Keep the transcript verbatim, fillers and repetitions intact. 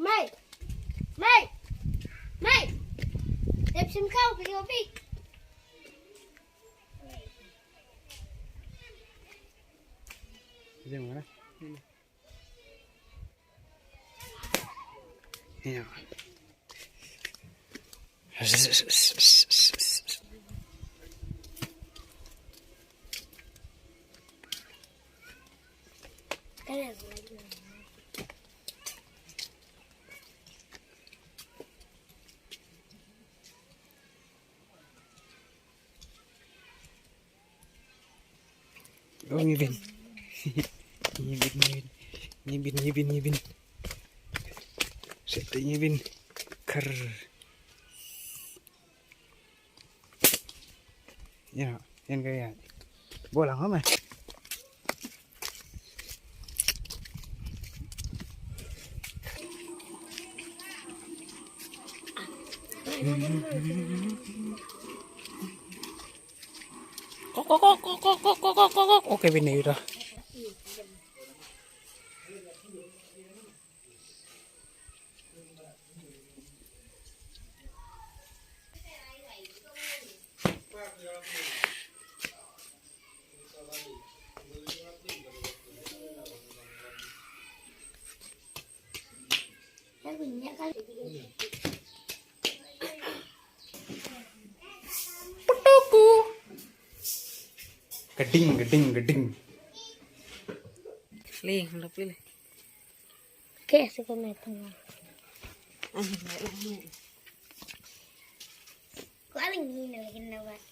Mai. Mai. Mai. Dep sim kau pi pi. Jeng mana? Iya. Oh, ngi bin. Ngi bin, ngi bin. Ngi bin, ngi bin, ngi bin. Sete ngi bin. Ker. Ya, yan ka ya. Bolang ama. Kok, kok, kok, kok, kok, kok, kok, kok, kok. Oke, bini udah. Putuku. Geding, geding, geding. Lih, udah pilih. Oke, sekarang itu. Ah, baiklah. Gua lagi ni lagi nak buat.